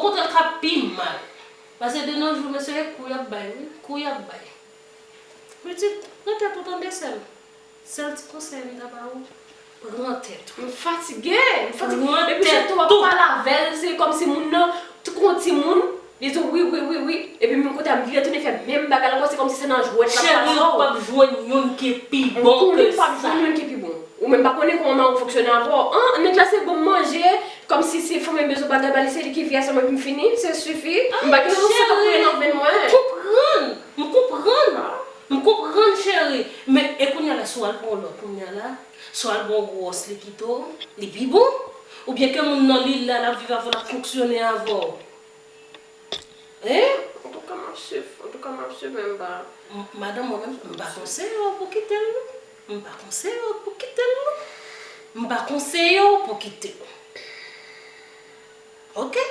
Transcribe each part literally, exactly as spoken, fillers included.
Kontan l ka pi mal. Paske de nos jours, mesye, e kou y ap bay, wi. Kou y ap bay. Pitit, pran tèt ou tande sè m. Sèl ti konsèy m ta ba ou, pran tèt ou. M fatige, m fatige. Pran tèt ou. Epi sitou w ap pale avè l, se kòmsi moun nan, tou kon timoun, li di w wi, wi, wi, wi. Epi menm kote a m vire tounen fè menm bagay la ankò, se kòmsi se nan jwèt l ap pase w. Cheri, ou p ap jwenn youn ki pi bon ke sa. M konnen m p ap jwenn youn ki pi bon. Ou menm pa konnen kòman mari w fonksyone avè w. An, nèg la se bon manje, kòmsi se fanm mwen bezwen bagay ba li, se li ki veye ansanm epi m fini, se sifi. M pa gen rezon sa k ap koule nan venn mwen. M konprann, m konprann, m konprann, cheri. Men, e kounye a la, si w al pran yon lòt, kounye a la, si w al pran yon gwòs, li kite w, li pi bon? Oubyen ke moun nan li la, l ap viv avè w, l ap fonksyone avè w? Hein? Antouka, m ap swiv. Antouka, m ap swiv, men m pa. M- Madanm, mwen menm, m pa konseye w pou kite l, non. M pa konseye w pou kite l, non. M pa konseye w pou kite l. Oke?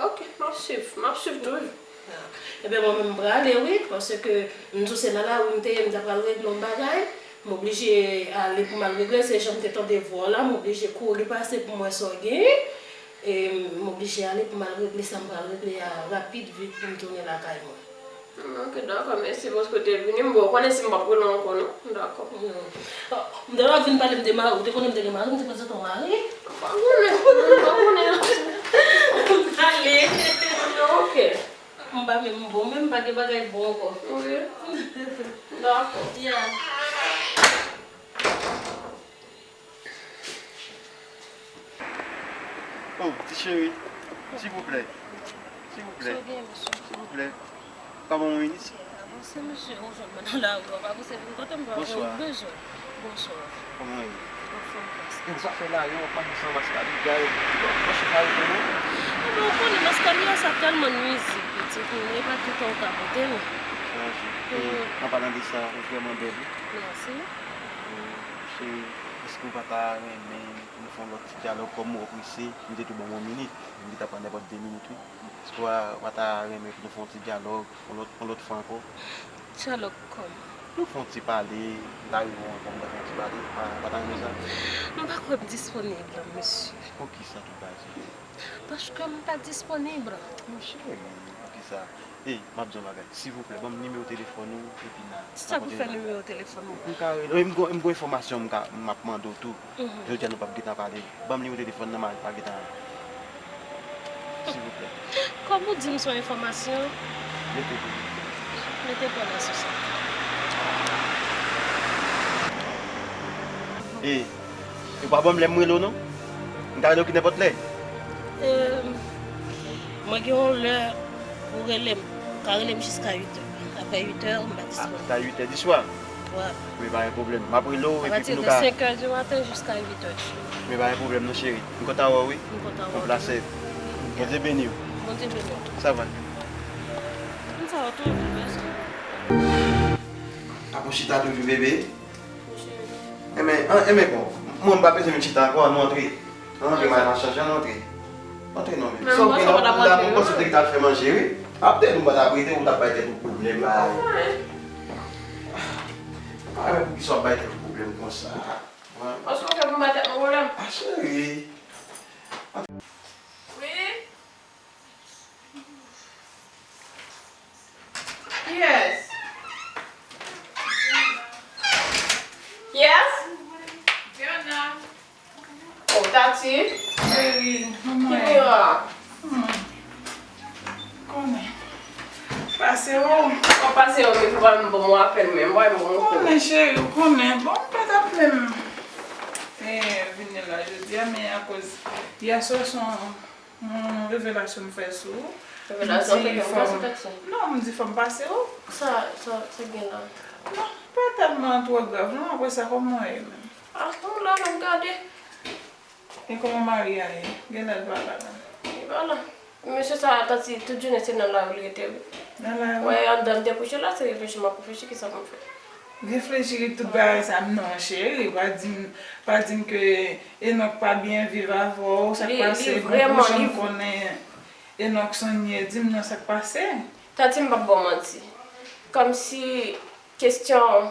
Oke, m ap swiv. M ap swiv toujou. Ah. Ebyen, mwen menm, m prale, wi, paske m di w se nan lari m te ye, m ta pral regle yon bagay. M oblije ale pou m al regle l, se jan m te tande vwa w la, m oblije kouri pase pou m wè sa w genyen. E m oblije ale pou m al regle sa m pral regle a rapid vit pou m tounen lakay mwen. Ok, dakò, mèsi paske w te vini. M bon, ou konnen si m p ap rele w ankò, non. Dakò. Non. Oh, m te wè w vin pale m de mari, ou te konnen m te gen mari, m te prezante w mari. M pa konnen, m pa konnen. M ale. Ok. M pa menm bon, menm pa gen bagay bon ankò. Wi. Dakò. Ya. Oh, ti cheri, silvouplè. Silvouplè. Sa w gen, mesye? Silvouplè. Kòman w ye, minis? Avanse, mesye. Ou jwenn mwen nan lari, w ap avanse vin kote m pa wè w bezwen. Bonswa. Kòman w ye? Anfòm, pastè. E ou sa fè la, w ap mache san mask la, bigay, w ap mache pa repo, non? Ebyen, ou konnen, mask la, li a sa tèlman nwizib, pitit, e pa toutan ou ka pote l. Chanje. E, an palan de sa, ou vrèman bèl, wi. Mèsi. E, cheri, èske ou pa ta renmen pou nou fè yon lòt ti dyalòg, kòm mwen prese, m te tou ban w yon minit, m te ta pran nenpòt de minit, wi. Èske w pa ta renmen pou nou fè yon ti dyalòg, yon lòt, yon lòt fwa ankò? Dyalòg kòman? Nou fè yon ti pale, m ta rive w ankò, m ta fè yon ti pale, pa, pa ta renmen sa? M pa kwè m disponib la, mesye. Poukisa tout bagay sa? Paske m pa disponib. Monchè, poukisa? Ey, m ap di w yon bagay. Silvouplè, ban m nimewo telefòn ou, epi n a, n a kontinye. Sa pou fè nimewo telefòn mwen? M ka rele w, e m gon, m gon enfòmasyon m ka, m ap mande w tou. Mhm. Jodi a nou p ap gentan pale. Ban m nimewo telefòn nan, m a, m a gentan rele w. Silvouplè. Kòm ou di m se yon enfòmasyon. Mete pou mwen. Mete pwòl la sou sa. Ey, ou pa ban m lè m rele w non. M ka rele w ki nenpòt lè. Ehm, mwen gen yon lè ou rele m. Ou ka rele m jiska uit è. Apre uit è, m pa disponib. Jiska uit è di swa? Wi. Men pa gen pwoblèm. M ap rele w epi pou nou ka. Apati de senk è di maten jiska uit è. Men pa gen pwoblèm non, cheri. M kontan wè w, wi. M kontan wè w tou. Anplasè. Bondye beni w. Bondye beni w tou. Sa va. Konsa w toujou bezwen. Ap ou chita toujou, bebe? Wi, cheri. Enben, an, enben, bon. Mwen, m pa bezwen vin chita ankò, ann nou antre. Ann antre, madanm chanje, ann antre. Antre non, bebe. Sa w gen la, ou la, mwen panse w te gentan al fè manje, wi. Ap de nou pa t ap rete, ou t ap bay tèt ou pwoblèm la. Pa wè poukisa w ap bay tèt ou pwoblèm konsa. Paske w fè pou m bay tèt mwen pwoblèm. A, cheri. Wi. Yes. Yes. Diana. Oh, Tati. Cheri, kòman w ye? Ki mira? Hmm. Konnen. Pase w. Ou pase w, men fò pa m bon apèl, men m pa bon kou. Konnen, cheri, ou konnen. Bon, m pa t ap menm, eh, vini la jodi a, men akoz yè swa se yon Hmm, revelasyon m fè sou ou. Revelasyon, m di fè kè m fò pase w. Non, m di fò m pase w. Sa, sa, sa gen la? Non, pa tèlman twò grav non, apre sa kòman w ye menm? Ah, m la, m ap gade. E kòman mari a ye? Genlè l pa la menm. Li pa la. Mesye sa, Tati, tout jounen se nan lari l rete, wi. Nan lari? Wè, anndan m te kouche la, se reflechi m ap reflechi, kisa pou m fè? Reflechi tout bagay sa, non, cheri, pa di m, pa di m ke Enòk pa byen viv avè w, sa k pase? Bon, pou jan m konnen Enòk, Sonie, di m non, sa k pase? Tati, m p ap ba w manti. Kòmsi kesyon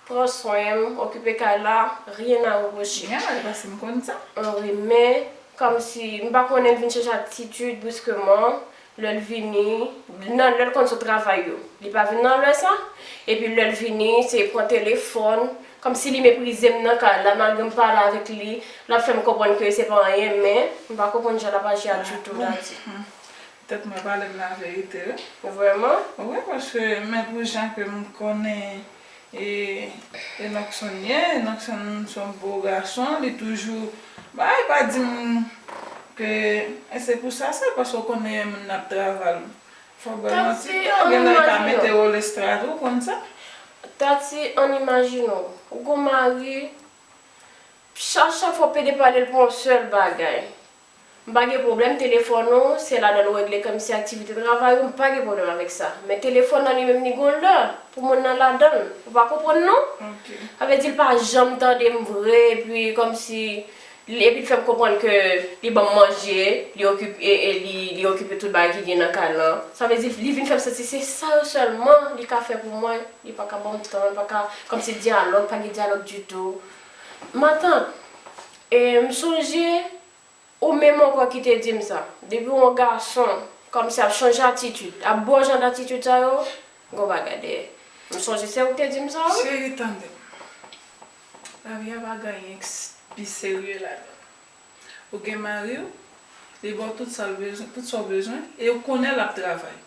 pran swen m, okipe kay la, rien à reprocher. Ya, e paske m konn sa. Wi, men Kòmsi, m pa konnen, l vin chanje atitid briskeman, lè l vini, nan lè l konn sot travay yo. Li pa vin nan lè sa, epi lè l vini, se pran telefòn, kòmsi li meprize m nan kay la, malgre m pale avèk li, l ap fè m konprann ke se pa anyen, men m pa konprann jan l ap aji a ditou, Tati. Tèt mwen pale m laverite, wi. Vrèman? Wi, paske men pou jan ke m konnen e, e Nòkson ye, Nòkson se yon bo gason, li toujou, bay, pa di m ke, e se pou sa, se paske w konnen yon moun ap travay. Fò w ba l yon ti tan, gen lè l ka mete w lestra tou, ou konn sa. Tati, ann imajine w, ou gon mari, chak, chak fwa w pede pale l pou yon sèl bagay. M pa gen pwoblèm, telefòn ou, se ladan l ou regle kòmsi aktivite travay ou, m pa gen pwoblèm avèk sa. Men telefòn nan li menm li gon lè pou moun nan ladan l. Ou pa konprann non? Sa vle di l pa janm tande m vre, epi kòmsi, epi l fè m konprann ke li ban m manje, li okipe, e, e, li, li okipe tout bagay ki gen nan kay lan. Sa vle di li vin fè m santi se sa yo sèlman li ka fè pou mwen, li pa ka ban m tan, li pa ka, kòmsi dyalòg, pa gen dyalòg ditou. Matant, e, m sonje, ou menm ankò ki te di m sa. Depi w yon gason, kòmsi ap chanje atitid, ap ba w jan datitid sa yo, gon bagay dèyè. M sonje se ou ki te di m sa, wi. Cheri, tande m. Lavi a pa gen anyen k s-, pi serye ladan l. Ou gen mari w, li ba w tout sa l bezwen, tout sa w bezwen, e ou konnen l ap travay.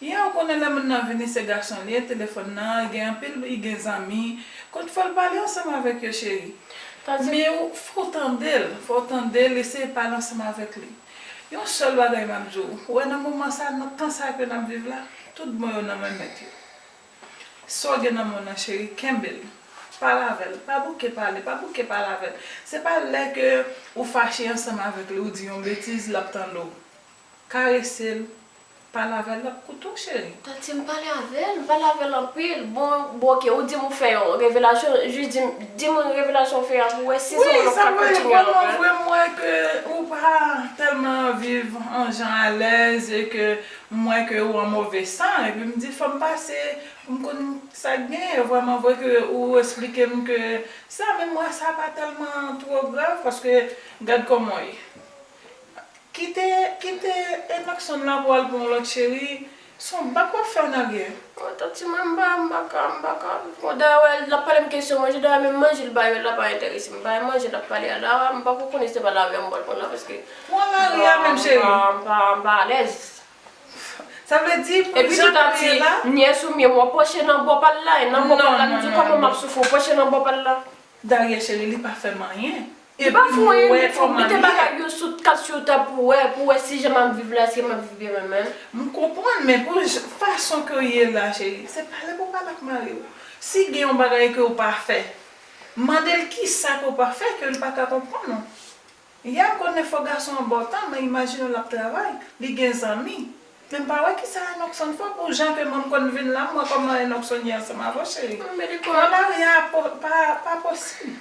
Yè, ou konnen lè moun nan vini, se gason li ye, telefòn nan, li gen anpil, li gen zanmi. Konn fò l pale ansanm avèk yo, cheri. Men ou, fò w tande l, fò w tande l, eseye pale ansanm avèk li. Yon sèl bagay m ap di w, ou wè nan moman sa, nan tan sa ke n ap viv la, tout bon yo nan men mèt yo. Sa w gen nan men w nan, cheri, kenbe l. Pale avè l, pa bouke pale, pa bouke pale avè l. Se pa lè ke ou fache ansanm avèk li, ou di yon betiz, l ap tande w. Karese l, pale avè l, l ap koute w, cheri. Tati, m pale avè l, m pale avè l anpil. Bon, bon, oke, ou di m ou fè yon revelasyon, jis di m, di m revelasyon w fè a pou wè si se ou menm k ap kontinye avè l. Wi, sa vre, vrèman vre, m wè ke ou pa tèlman viv an jan alèz e ke m wè ke ou an move san, epi m di fò m pase pou m konn sa k genyen. Vrèman vre ke ou esplike m ke sa, men m wè sa pa tèlman twò grav, paske gad kòman w ye. Kite, kite Enockson la pou al pou yon lòt cheri, se yon bak w ap fè an aryè. Mwen, tati, mwen, m pa, m pa ka, m pa ka. Mwen, dayè, wè, l ap pale m kesyon manje, dayè, menm manje l ba yo, l la pa enterese m. Bay manje l ap pale a la, m pa ko konnen se pa lari a m pral pran la, paske pran lari a menm, cheri. M pa, m pa, m pa alèz. Sa vle di, pou jan ke w ye la. Epi tou, tati, nyès ou m ye, w ap pwoche nan bò pa l la, e nan bò pa l la, m di w kòman m ap soufri, w pwoche nan bò pa l la. Dayè, cheri, li pa fè m anyen. Li pa fè w anyen ditou. Mete bagay yo sou kat sou tab pou wè, pou wè si jan m ap viv la, èske m ap viv byen menm, menm. M konprann, men pou j-, fason ke w ye la, cheri, se pale pou w pale ak mari w. Si gen yon bagay ke w pa fè, mande l kisa ke w pa fè ke l pa ka konprann ou. Yè m konnen fò gason an ba w tan, men imajine w l ap travay, li gen zanmi. Men m pa wè kisa Enockson fè pou jan ke mwen m konn vin la, m wè kòman Enockson ye ansanm avè w, cheri. Pran lari a pa, pa posib.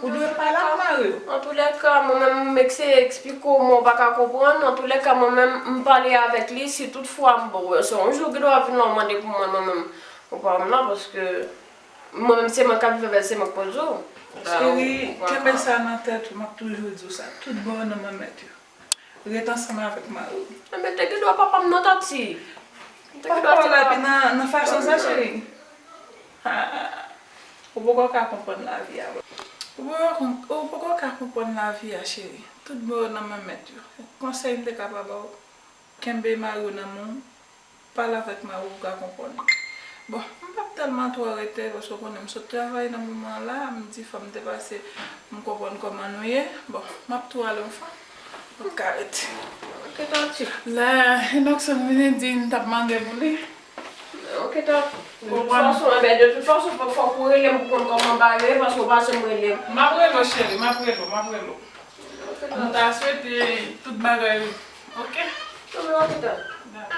Ou dwe pale ak mari w. Antoulèka, mwen menm, m eseye eksplike w, men w pa ka konprann. Antoulèka, mwen menm, m pale avèk li, si tout fwa m, bon, se yon jou, gen dwa vin la, w mande pou mwen, mwen menm, ou pa wè m la, paske mwen menm, se mwen k ap viv avè l, se mwen k poze w. Cheri, kenbe sa nan tèt ou, m ap toujou di w sa. Tout bon yo nan men mèt yo. Ret ansanm avèk mari w. Enben, te gen dwa papa m nan, tati. Te gen dwa papa w la, epi nan, nan fason sa, cheri. Ha, ou poko ka konprann lavi a. Ou poko, ou poko ka konprann lavi a, cheri. Tout bon yo nan men mèt yo. Konsèy m te ka ba w, kenbe mari w nan men w. Pale avèk mari w, ou ka konprann. Bon, m p ap tèlman twò rete, paske w konnen m sot travay nan moman la, m di fò m te pase, m konprann kòman nou ye. Bon, m ap tou ale yon fwa. M p ap ka rete. Ok, tati. Lè Enockson vini di m t ap mande pou li. Ok, tati. De tout fason, enben, de tout fason, fòk ou rele m pou konn kòman bagay yo ye, paske w pa janm rele m. M ap rele w, cheri, m ap rele w, m ap rele w. Ok, tati. M ta swete tout bagay. Ok? Enben, ok, tati. Dakò.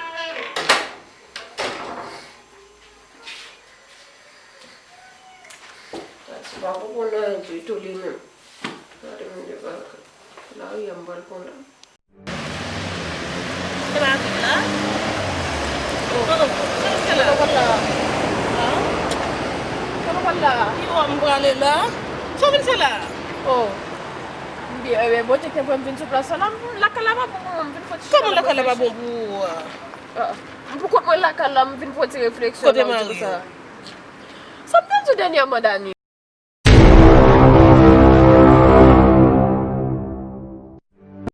Tati pa konprann anyen ditou li menm. Gade m de bagay. Lari a m pral pran la. Se pa vin la? Oh. Oh, oh. Sa w vin fè la? Sa w vin fè la? Ki wè m prale la? Sa w vin fè la? Oh. Ebyen, ebyen, Bondye te voye m vin sou plas la, m lakay la pa bon pou mwen, m vin fè ti Kòman lakay la pa bon pou ou a? Ah, m pou kont mwen lakay la, m vin fè ti refleksyon. Kote la, mari sa. Yo? Sa m te di w dènyèman, Dani.